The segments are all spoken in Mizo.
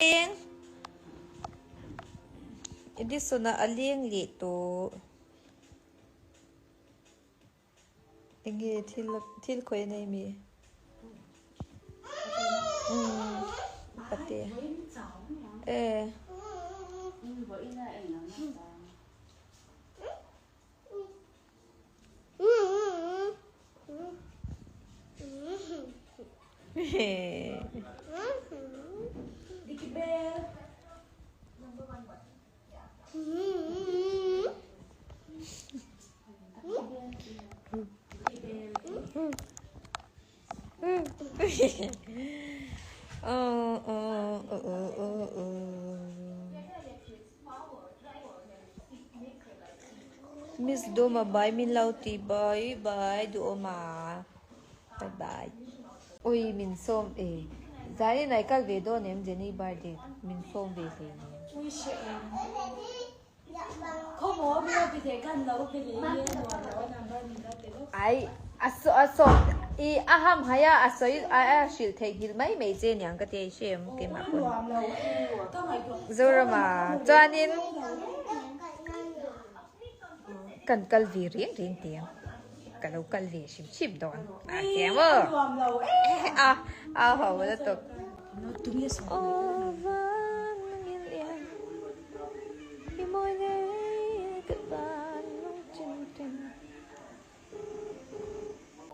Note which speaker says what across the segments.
Speaker 1: Leng Edison a a leng leh tawh. Enge thil thil khawih a nei mi? Umm pate e. Miss Doma bye min lo ti bye bye duhawma bye bye. Ui min sawm e. Zanin ai kal ve dawn em Jenny birthday min sawm ve hle ni.
Speaker 2: Ui hre em. Khawmaw mi lo ti thei khan lo pe leh nge nuam lo a number min lo pe lawk.
Speaker 1: Ai a a sawm i a ham hai a a sawi a a hrilh theih nghilh mai mai che niang ka ti a i hre em keimah pawn. Zorama chuanin kan kal ve reng reng teh ang ka lo kal ve hrim hrim dawn a ti ang maw a a ho lutuk.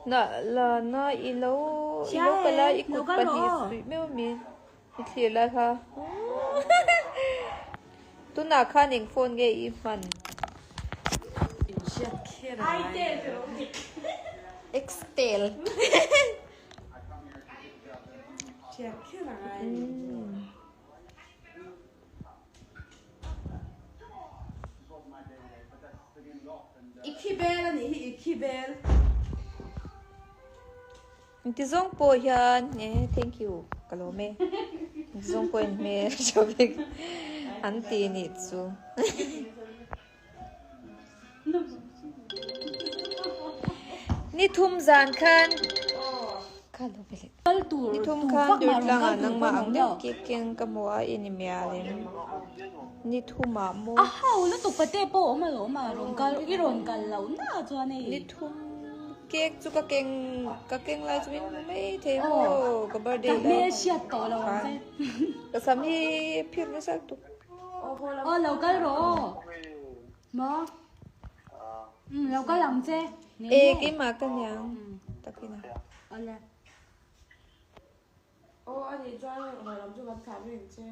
Speaker 1: Na la na i lo i lo kal a i kut pahnih suih meuh a mi i thlir lai kha tunah khan eng phone nge i hman Xtel
Speaker 2: I khi bel a nih hi i khi bel.
Speaker 1: Inti zawng pawh hian e thank you ka lawm e inti zawng pawh in hmel tha vek an ti nih chu. Ni thum zan khan ni thum khan Durtlangah nangmah ang deuh kek keng ka hmu a i ni mial em ni thumah maw
Speaker 2: A ho lutuk pate pawh awm alawm a rawn kal i rawn kal loh na chuan hei
Speaker 1: ni thum cake chu ka keng ka keng lai chu min hmu mai thei maw ka birthday
Speaker 2: lai ka hmelhriat tawh lo ang che
Speaker 1: ka sam hi phir nasa lutuk.
Speaker 2: Aw lo kal rawh aw. Maw? Um lo kal ang che.
Speaker 1: E keimah ka niang takina.
Speaker 2: Awle.
Speaker 3: Aw a nih chuan haw lam chu kan thlah reng che.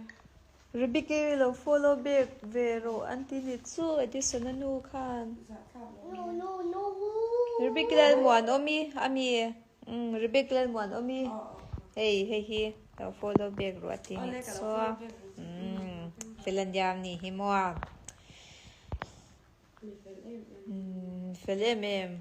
Speaker 1: Rebecca i lo follow back ve rawh an ti ni chu Edison a nu khan. Rebecca Lalmuanawmi ami um Rebecca Lalmuanawmi hei hei hi. Lo follow back ruah ti nih chu umm fel an diam nih hi maw umm fel em em.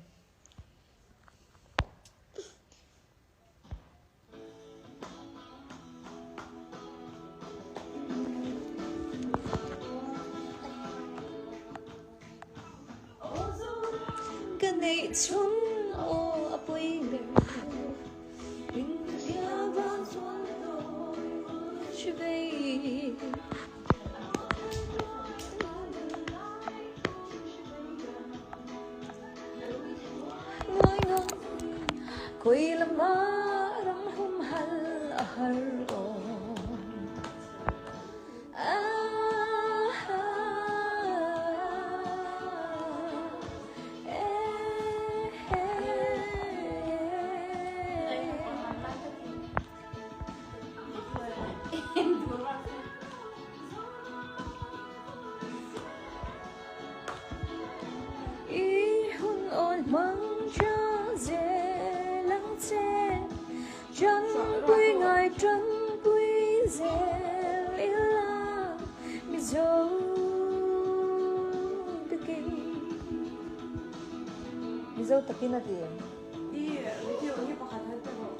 Speaker 1: Ka neih chhun aw a pawi ber. I hun awn hmang tha zel ang che, Tanpui ngai tanpui zel ila Mizo takin. Mizo takin a ti em?
Speaker 3: I video hi pakhat han pe rawh.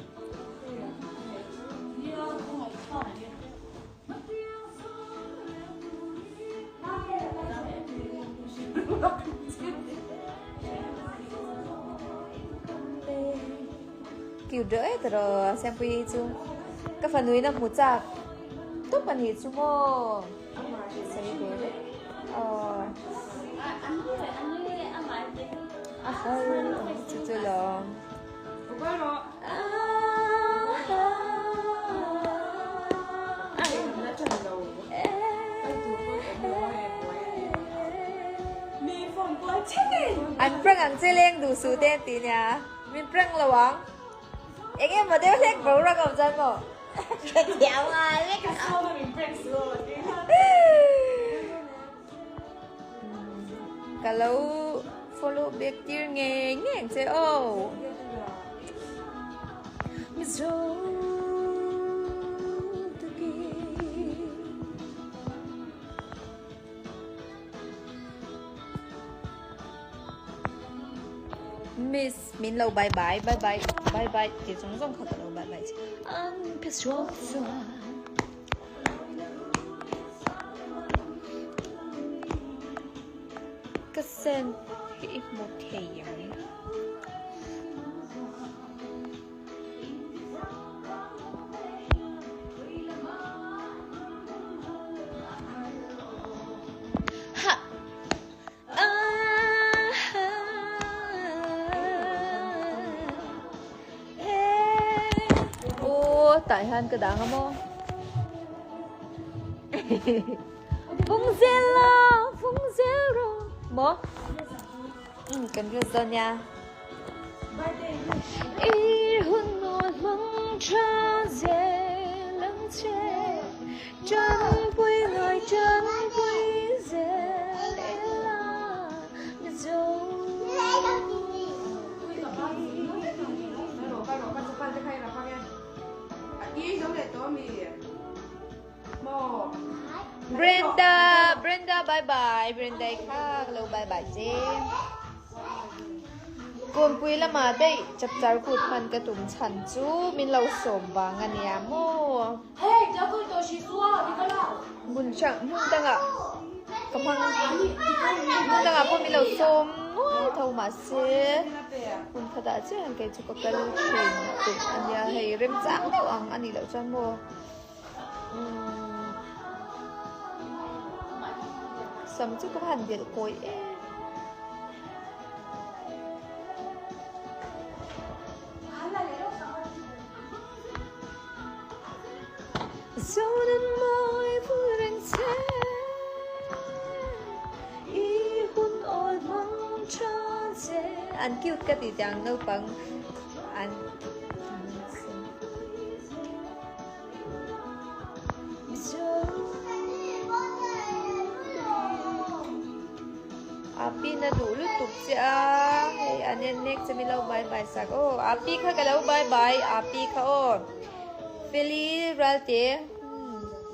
Speaker 1: Cute reuh e tiraw Siampuii chu ka fanu in a hmu chak tawp a. anih chu maw sawi ve reng aw a har ang chu chu lawm. An prank ang che leng duh suh te an ti nia min prank lo ang eng emaw deuh hlek boruak a awm chuan maw ka thiam nghal vek Ka lo follow back tir ngei ngei ang che aw. Miss min lo bye bye bye bye bye bye ti zawng zawng kha ka lo bye bye che. An Ka send hi i hmu thei ang. Ha! Aw tah hian ka dang a maw Phung zel la phung zel rawh maw um kan lut dawn nia I hun nawl hmang tha zel ang che Tanpui ngai tanpui zel ila Mizo Brenda Brenda bye bye Brenda kha ka lo bye bye che Kawnpui lamah daih chapchar kut hman ka tum chhan chu min lo sawm vang a nia maw. Hmun hrang hmun dangah ka hmang hmun dangah pawh min lo sawm nual tho mahse hmun khatah chiah hian kei chu ka kal thin tum a nia hei remchang deuh ang a nih loh chuan maw umm sam chu ka va han belh kawi em. An cute ka ti tiang naupang an Api na duh lutuk che a hei an en mek che mi lo bye bye sak aw Api kha ka lo bye bye Api kha aw Feli Ralte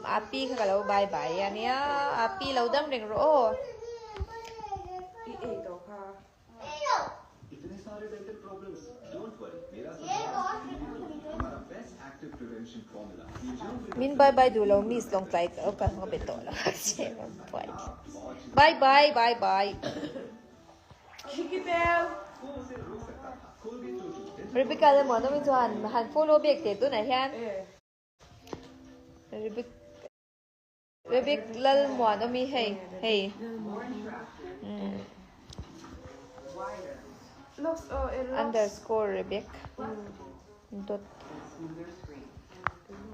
Speaker 1: Api kha ka lo bye bye a nia Api lo dam reng rawh aw. Min bye bye duh lo miss lawngtlai ka ka be tawh lo che bye bye bye bye. Rebecca le Muanawmi chuan han follow bek teh tunah hian Rebecca Lal Muanawmi hei hei underscore Rebecca dot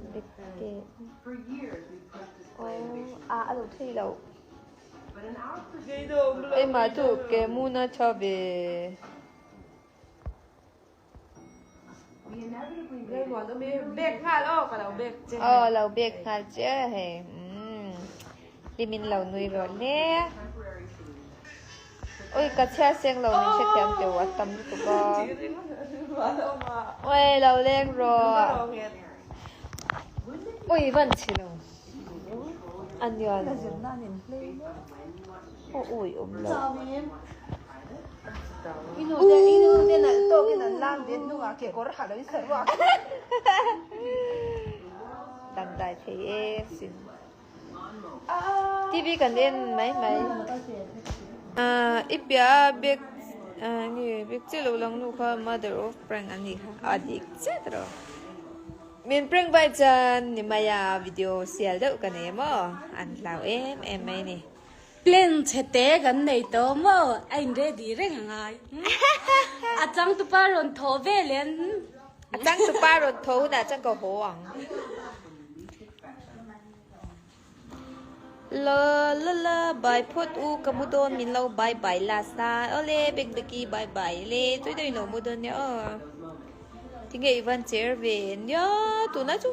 Speaker 1: Rebecca a a lo thei lo. Keimah chu ke mun a tha ve. Aw lo bek nghal che hei umm hlimin lo nui rawh le. Ui ka chhiar seng lo min hrethiam teuh a tam lutuk a. Ui lo leng rawh. Ui van chhe lo. A nia lo. Aw ui awm lo. Dangdai thei em sin. TV kan en mai mai. I piah a bag nge bag chiah lo lang nu kha mother of prank a nih kha a dik chiah tawh. Min prank vai chuan ni mai a video sial deuh ka nei maw an hlau em em mai ni.
Speaker 2: Plan chhe te kan nei tawh maw a in ready reng a ngai a changtupa rawn thawh vel en.
Speaker 1: A changtupa rawn thawh hunah chuan ka haw ang. La la la bye phawt u ka mu dawn min lo bye bye last a awle bek beki bye bye le tui deuhin lo mu dawn nia aw tinge i van cher ve nia tuna chu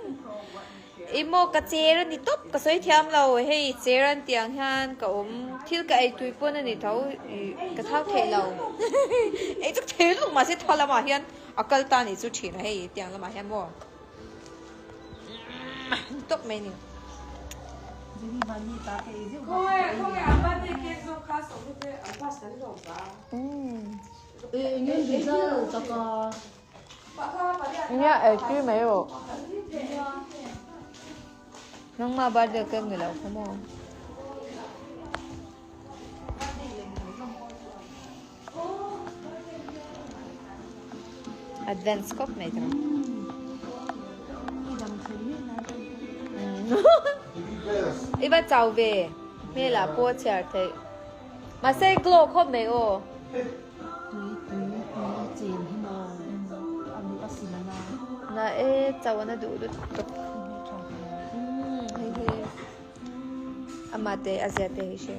Speaker 1: i maw ka cher a ni tawp ka sawi thiam lo hei cher an tih ang hian ka awm thil ka ei tui pawn a ni tho ih ka thau theih lo ei chu thei lutuk mahse thaw lamah hian a kal ta nih chu thin a hei tiang lamah hian maw. Tawp mai ni. Nia ei tui mai rawh. Nangmah birthday cake ni lo kha maw. Advance khawp mai tawh. I va chau ve hmel ah pawh a chhiar theih. Mahse glow khawp mai aw. Na e chau ana duh lutuk tawp. Hei hi. Amah te a zia te hi hre.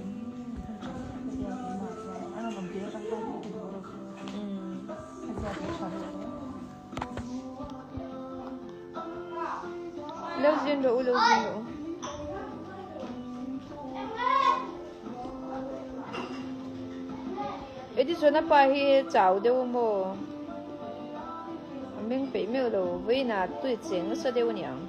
Speaker 1: Lo zin rawh u, lo zin rawh u. Edison a pa hi chau deuh a maw? A meng peih meuh lo, vawiinah tui cheng nasa deuh a ni ang.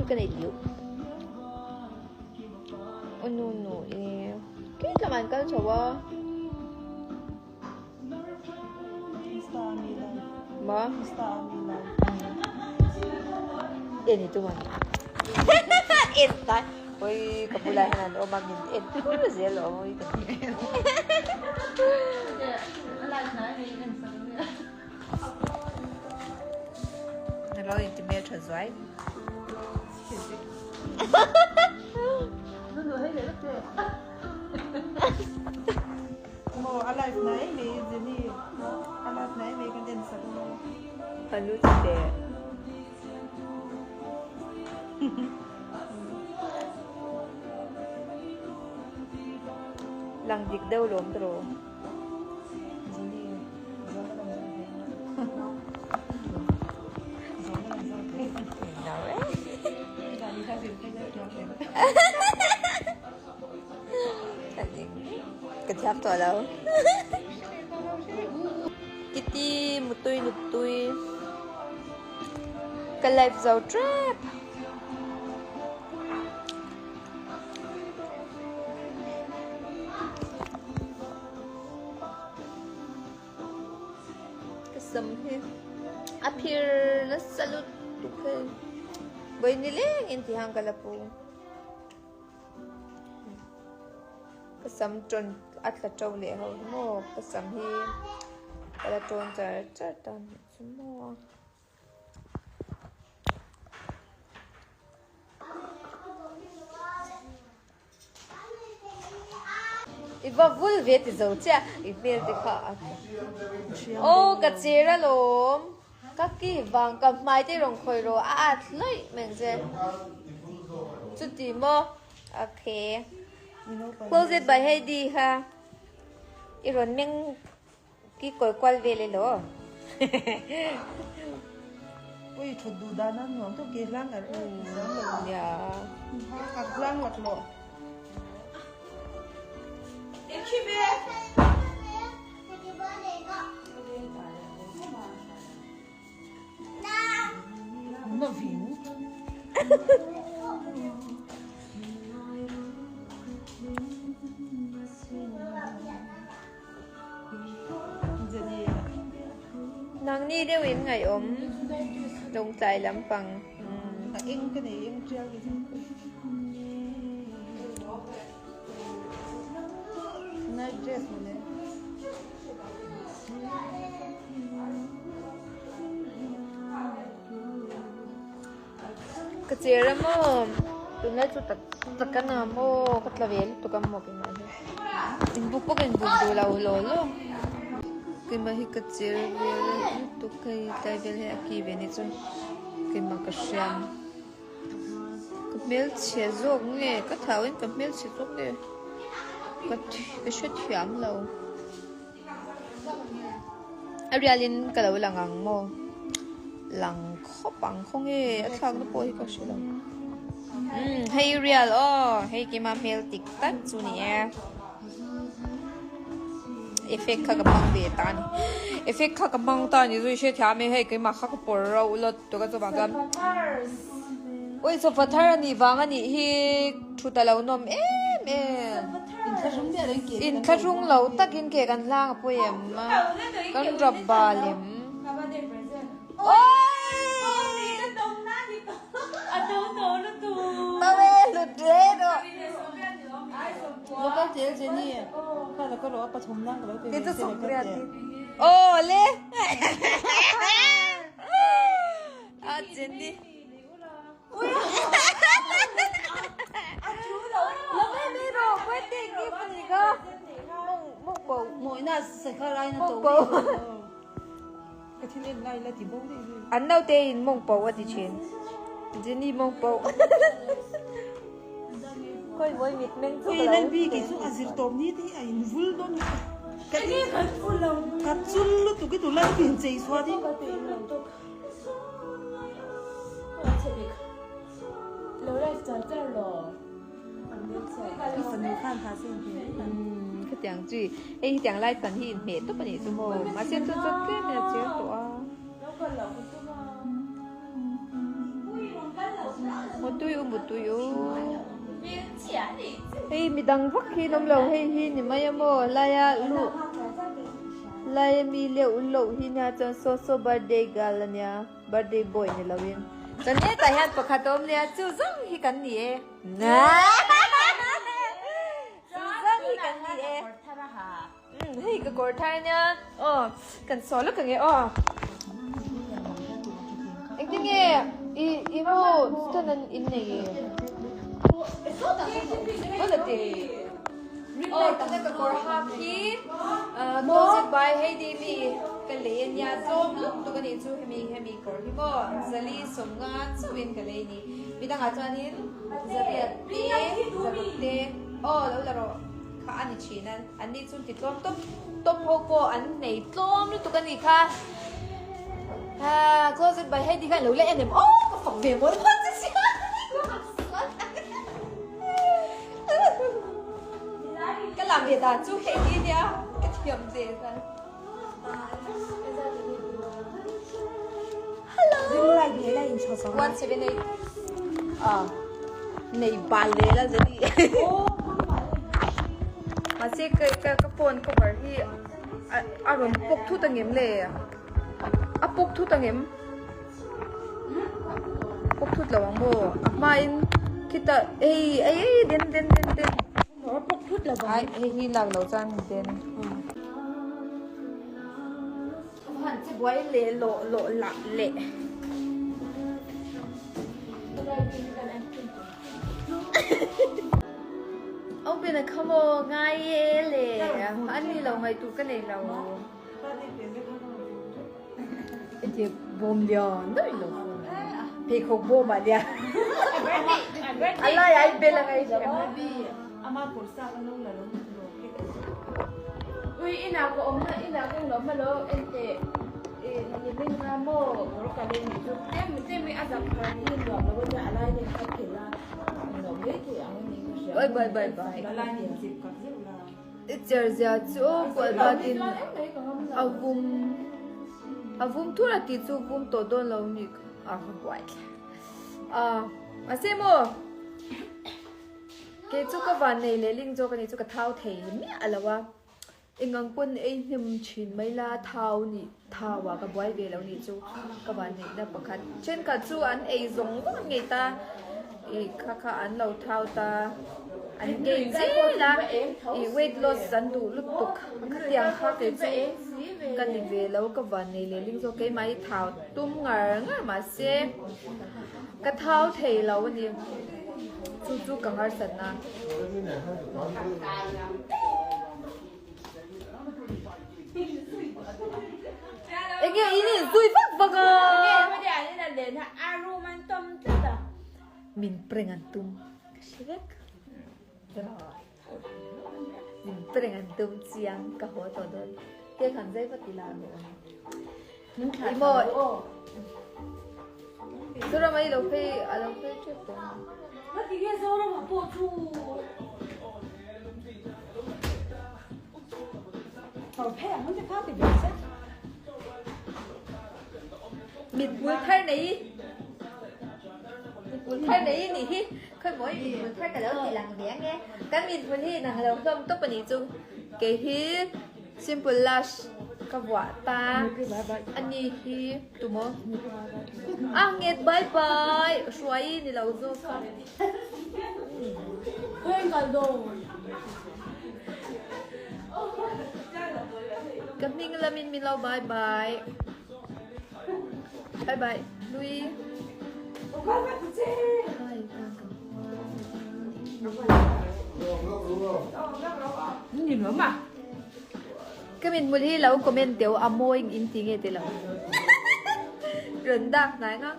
Speaker 1: Ka nei liu. Oh no no eh. Kei tlaman kal chho a. Ma? En hi tum ani. En ta. Oi ka bula hian an awm a min en thur zel awm oi ka ti. Lo in ti hmel tha zuai.
Speaker 3: Maw a live nai mai Jenny a live nai mai kan en sak maw.
Speaker 1: Ka lu chi teh. Lang dik deuh lawm tawh.
Speaker 3: Jenny zawng a lang zawk ve a. Zawng a lang zawk ve.
Speaker 1: Ka thiam tawh lo. Kitty mutui nutui. Ka live zo trap. Ka sam hi a phir nasa lutuk hei. Vawi nileng in tihang ka la pu. Ka sam tawn a tla to leh ho hi maw ka sam hi ka la tawn char char ta nih chu maw. I va vul ve ti zo chiah i hmel te kha a aw ka cher alawm ka ki vang ka hmai te rawn khawi rawh a at hlawih mai ang che chuti maw okay close it by Heidi kha i rawn meng Ki kawi kual vel e law.
Speaker 3: Ui thut duh dan a nuam tawk ke hlang ar zam lo.
Speaker 1: Ya.
Speaker 3: Ak hlang lak lo. Na vin.
Speaker 1: Nangni deuh in ngaihawm lawngtlai lampang.
Speaker 4: eng ka nei eng tial ki chu. Night dress mawle.
Speaker 1: Ka cher a maw tunlai chu tak tak a na maw ka tla ve lutuk a maw keimah hi inbuk pawh ka inbuk duh lo law law keimah hi ka cher ve lutuk hei tlai vel hi a ki ve ni chu keimah ka hriam ka hmelchhe zawk nge ka thau in ka hmelchhe zawk nge ka ka hrethiam lo. A rialin ka lo lang ang maw? Lang khawp ang khaw nge a thlakna pawh hi ka hre lo. Umm hei rial aw hei keima hmel tik tak chu ni e. Effect kha ka hmang ve ta a ni. Effect kha ka hmang ta a ni zui hrethiam e hei keimah kha ka pawr rauh lawt tuk a chuvang chuan Ui sofa thar a nih vang a nih hi thut a lo nawm em em. Inthlahrung lo takin ke kan hlang a pawi em a, kan rap bal em. Aw le. A Jenny. An naute in mawng pau a ti thin. Jenny mawng pau. Khawi mawi mit meng chu ka lo.
Speaker 4: Lalbi kei chu a zir tawp ni te hi a in vul dawn ni. Ka chul lutuk i tu Lalbi in chei chhuat hi.
Speaker 1: Khatiang chi hei hetiang lai tan hi inhmeh tawp a nih chu maw mahse chu chuan tlem in a cher tawh a mutui u mutui u hei midang vak hi an awm lo hei hi ni mai a maw laia luh Lai ami leuh loh hi nia chuan saw saw birthday girl ania birthday boy ni lo in chuan hetah hian pakhat a awm leh a chu zawng hi kan ni e chu zawng hi kan ni e umm hei ka kawr thar ania aw kan saw lawk ang e aw engtin nge i i mu chuan an innei e aw la ti. Aw tuna ka kawr hak hi closet by Heidi mi ka lei ania tlawm lutuk anih chu hemi hemi kawr hi maw zali sawmnga chauhin ka lei ni midangah chuanin zariat te zaruk te aw lo la rawh kha a ni thin a an ni chu ti tlawm tawp tawp ho pawh an nei tlawm lutuk anih kha closet by Heidi khan lo la en em aw ka fak ve mawl mawl che sia. Ka lam ve dan chu hei hi nia ka thiam ve dan. Hello. 178. Ah. Nei bal le la zali. Mahse ka ka ka phone cover hi a rawn pawk thut angem le? A pawk thut angem? Pawk thut lo ang maw? A hmain khita hei ei ei den den den den.
Speaker 2: Pawk thut lo ang.
Speaker 1: Ai hei hi lak lo chuan den. Han che buai leh lawh lawh lah leh. Open a kha maw ngai e le an ni lo ngaih tur ka nei lo. Eti bawm lian deuh ilo pheikhawk bawm ah lian a lai ah i bel a ngai hrem.
Speaker 2: Ui inah ka awm na inah ka awm lo ente ni min nga maw kawr ka lei ni chu tlem tlem i a zak phar hi nuam lo ania a lai nen kha phel a nuam mai thei ang ani ka hria.
Speaker 1: Bye bye bye bye. I cher zia chu aw kual batin a vum a vum thur a tih chu vum tawh dawn lo ni a ka buai thla a mahse maw kei chu ka van nei leh ling zawk a ni chu ka thau thei miah lo a. Engang pawn ei hnem thin mai la, thau nih thau ah ka buai ve lo nih chu ka van neihna pakhat. Thenkhat chu an ei zawng zawng an ngei ta, ih kha kha an lo thau ta, an gain zel a, ih weight loss an duh lutuk khatiang kha kei chu ka ni ve lo ka van nei leh ling zawk keimah hi thau tum ngar ngar mahse ka thau thei lo a ni. Chu chu ka harsatna. Enge in in zui vak vak a. Min prank an tum. Ka hre vek. Min prank an tum chiang ka haw tawh dawn. Cake han zai vat ila a nuam. Emaw Zoram a i lo phei a lo phei tep tawh a.
Speaker 2: Ngati nge Zoram a pawh chu
Speaker 4: Tho phei ang te kha ti ve che.
Speaker 1: Mit hmul thar nei mit hmul thar nei nih hi khawi mawi mit hmul thar ka lo ti lang ve ange kan mit hmul hi nang lo hlawm tawp a nih chu kei hi Simple lash ka vuah ta a ni hi tumaw a nget bye bye hruai ni lo zawk a. Ka hming lamin min lo bye bye bye bye lui. Ka mit hmul hi lo comment deuh a mawi in ti nge ti lo rawn dak hnai nga.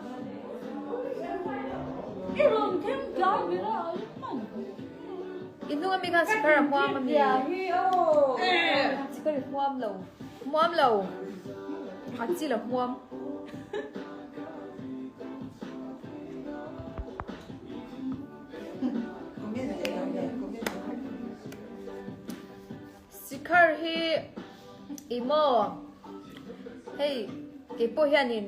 Speaker 1: I hnung ami khan sikar a hmuam ami. Sikar i hmuam lo. Hmuam lo. A chi lo hmuam. Sikhar hi i maw hei keipawh hianin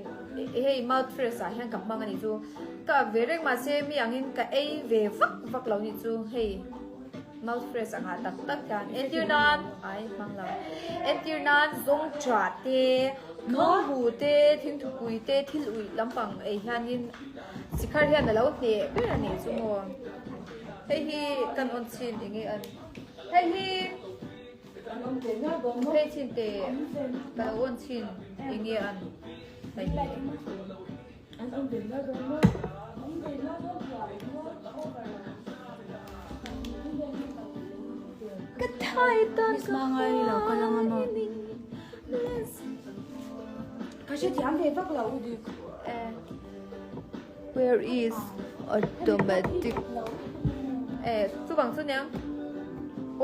Speaker 1: hei mouth fresh ah hian ka hmang a nih chu ka ak ve reng mahse mi angin ka ei ve vak vak lo nih chu hei mouth fresh ang ah tak tak hian entir nan ai hmang lo entir nan zawng tha te khawnghu te thingthupui te thil uih lampang ei hianin sikhar hian a lo hneh ber a nih chu maw hei hi kan awn chhin enge an. Hei hi phei chhin te ka lo awn chhin enge an hei hi. Ka thai tan ka
Speaker 2: Ka hre thiam ve vak lo u dik.
Speaker 1: Where is automatic eh chuvang chu nia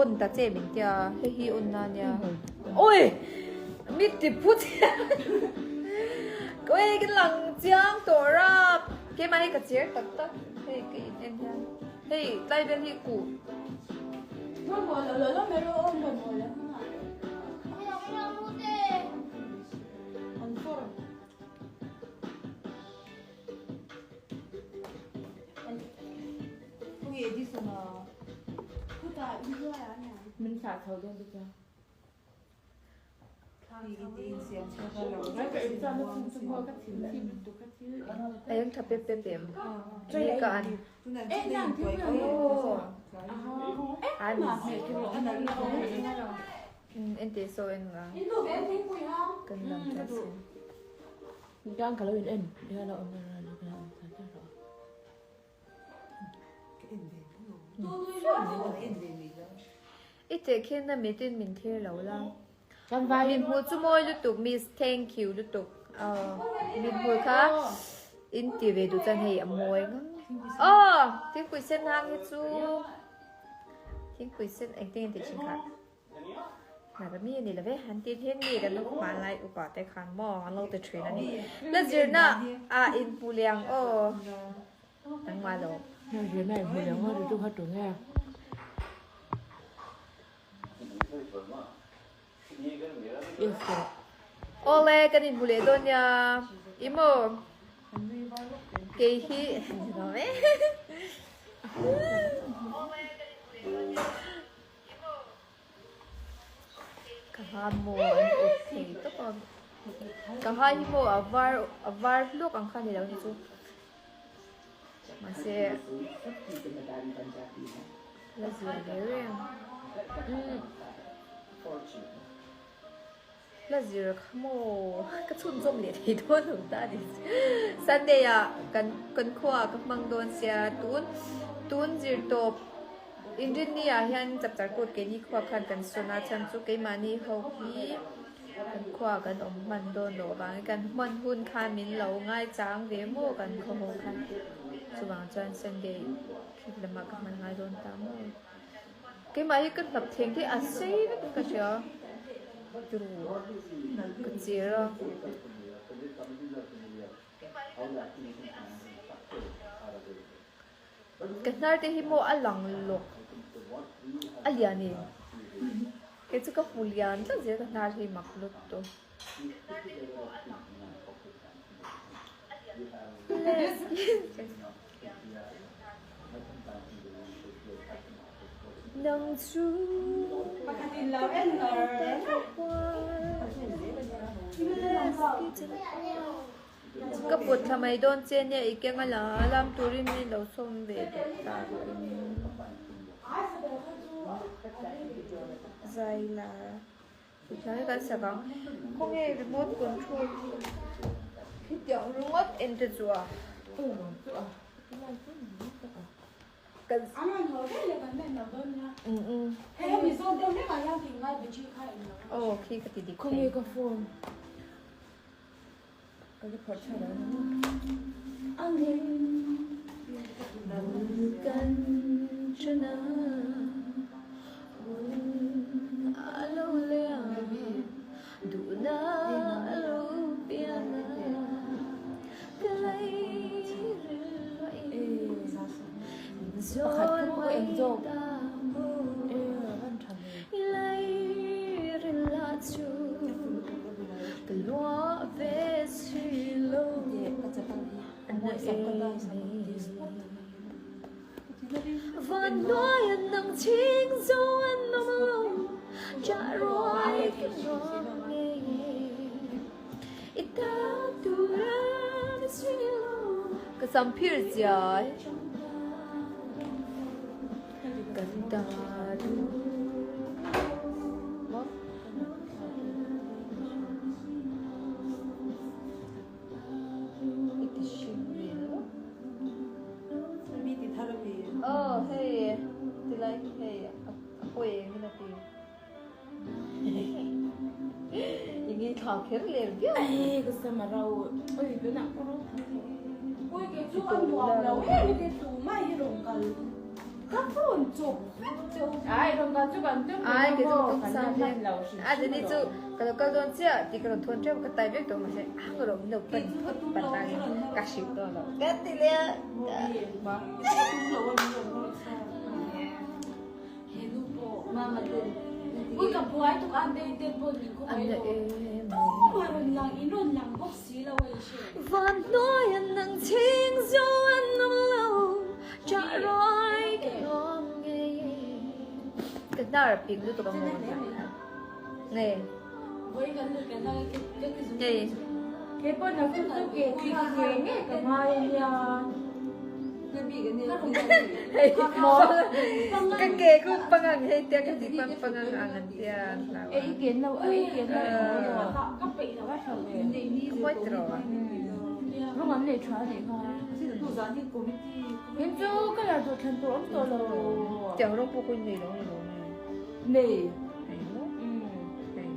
Speaker 1: on ta che min tia hei hi on na nia oi mi ti phu chiang oi ka lang chiang tawh rap keimah hi ka cher tak tak hei ka in en hian hei tlai vel hi kuh
Speaker 2: Min thlah chho dawn te chuan.
Speaker 1: Ayang tha pep pep em. Ni ka an. An. En te so en nga. Kan lam tha sin.
Speaker 2: Gang ka lo in en ya lo awm na na ka en sa ta ro.
Speaker 1: I teh khin na mitin min thlir lo la. Min hmu chu mawi lutuk miss thank you lutuk. Min hmu kha in ti ve duh chuan hei a mawi ngang. Aw thingpui sen hang hi chu thingpui sen engtin nge tih thin kha. Hna mi a ni lo ve, an ti thin mi kan lo hmanlai upa te khan maw an lo ti thin a ni. La zirna ah in hmu leh ang aw, nangmah lo.
Speaker 2: La zirna in hmu leh ang aw ti tu kha tu nge? Yes tawh.
Speaker 1: Awle kan in hmu leh dawn nia, i maw kei hi ni lo ve. kha maw an ut thei tawp a ka hai hi maw a var a var hlawk ang kha ni lo ni chu mahse la zia ve reng umm la zir kha maw ka chhunzawm leh thei dawn lo ta ni Sunday ah kan kan khuaah ka hmang dawn sia tun tun zir tawp. Inrinni ah hian chapchar kut keini khua khan kan sawn a chhan chu keimahni ho hi kan khua kan awm hman dawn loh avangin kan hman hun khan min lo ngaichang ve maw kan khaw ho khan chuvang chuan Sunday khit lamah ka hman ngai dawn ta maw keimah hi ka hnap thleng te a sei vek in ka hria turu ka chir a. Ka hnar te hi maw a lang lawk a lian e kei chu ka hmu lian tlat zel ka hnar hi mak lut tawh. Nang chu Ka put thla mai dawn che nia i keng a la lam turin min lo sawm ve duh ta in zai la put thla hi kan sak ang khawnge remote control hi hetiang ringawt en te chu a Aw khi ka ti dik thei.
Speaker 2: Pakhat kha maw eng zawk e van tha ve.
Speaker 1: Ka sam phir chiai kan ta maw. I ti hring ve lo.
Speaker 4: Mi ti thar a mi.
Speaker 1: Aw hei ti lai hi hei a pawi eng in a ti. I ngi thla kher leh viau.
Speaker 2: Ai ka sam a rau oi tunah ka rau thar tawh. Oi kei chu a nuam lo em i tu mai hi rawn kal ka phone chawp vek cheu. Ai rawn kal chu kan tum
Speaker 1: Ai kei chu ka tum sa vek. A Jenny chu ka lo kal dawn chiah tih ka rawn thawn teuh ka tai vek tawh mahse ang rawh min lo pan phawt pan tangin ka hrilh dawn lo ka ti leh a. Ka hnar pik lutuk ang maw nge nge Ka ke ku pangang hei tia ka ti pang pangang ang an tia an hlau a. Ka pawi tiraw a. Tiang rawng pawh ka nei lo ni lo nge. Nei maw? Nei.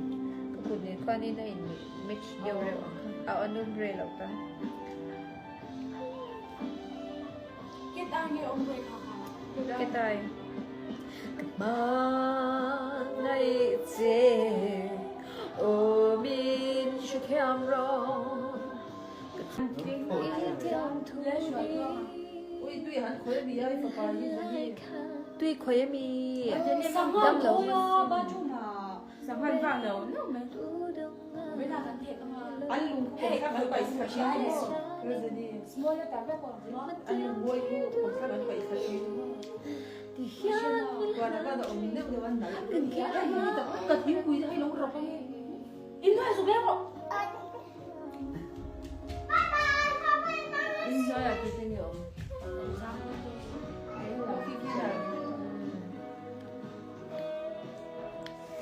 Speaker 1: Ka kut nen khuanin a in match deuh reuh ang kha. A an umbrella ta. Ketai. Ka hmangaih che aw min hrethiam rawh. Ka Tui khawi a mi? Dam lo I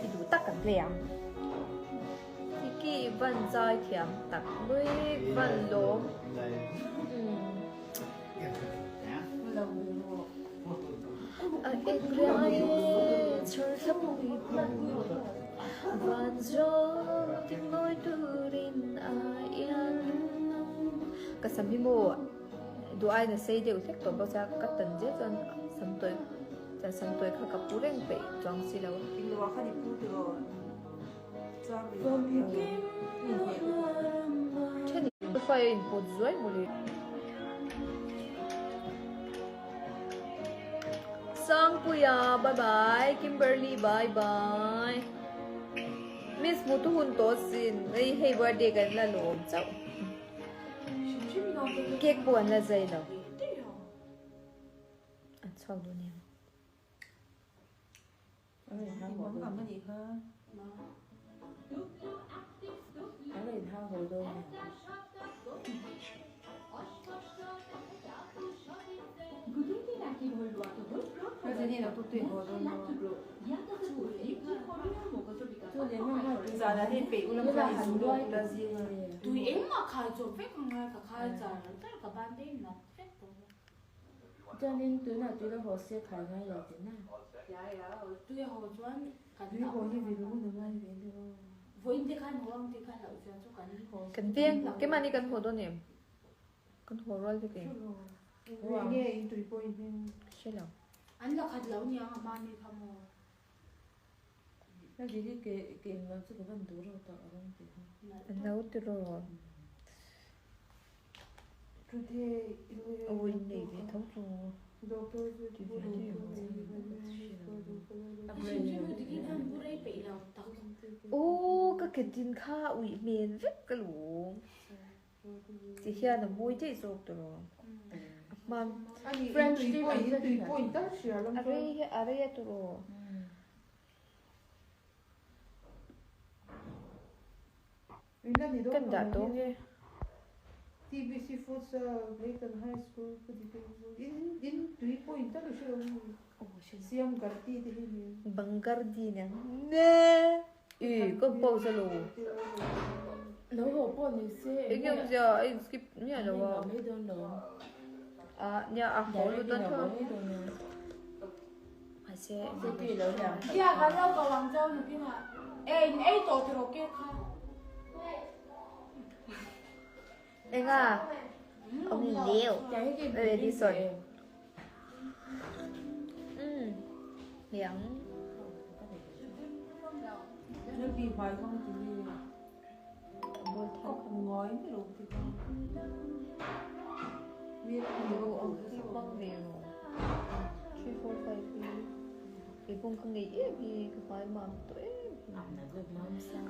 Speaker 1: duh tak kan play ang. Tiki van zai thiam tak mai van lawm. A eng riai e chhar thlapui hman van zawng ti mawi turin a iang. Ka sam hi maw duh aiin a sei deuh hlek tawh bawk a, ka tan zel chuan sam tawi chuan sam tawi kha ka pu reng peih chuang si lo. Then fai a inpawt zuai mawle. Sangpuia bye bye Kimberly bye bye Miss hmutu hun tawh sin hei hei birthday kan la lawm chauh cake pawh an la zai lo an chhuak dawn em.
Speaker 2: Chuanin tunah tui la haw se khai ngai lo tih na. Tui a haw chuan kan tui haw hi vil hun a ngai ve deuh a. Vawiin te khan haw ang tih kha hlauh chuan chu kan haw.
Speaker 1: Kan veng keimahni kan haw dawn em? Kan haw rual vek em?
Speaker 4: Nge in tui pawh i hming?
Speaker 1: Hre lo.
Speaker 2: An la khat lo niang a hmani kha maw? Na dili ke ke in lam chu ka van duh reuh tak a rawn ti kha.
Speaker 1: An lo ti rawh. Awi in nei ve tho chu. Ti ve deuh. Aw ka ketin kha uih hmel vek ka lung. Ti hian a mawi daih zawk tawh. A hman.
Speaker 4: French tui pawh in tal hria lam
Speaker 1: A rei hi a rei a tawh. Kan dah tawh nge.
Speaker 4: TBC Futsal Leitan High School in tui pawh in tal hria Siam Gardi te hi ni.
Speaker 1: Bangardi nia. Ne. I ka pause alo.
Speaker 2: Lo haw pawh ni se.
Speaker 1: Enge awmzia a in skip miah lo a. A nia a haw lut dawn tho. Mahse
Speaker 2: Kia kan lo ko ang chau ni kina. E in ei tawh tiraw ke kha.
Speaker 1: Enga awm leu. Edison. Umm niang. Kei pawh ka ngei em hi ka hmai mam tawh em hi.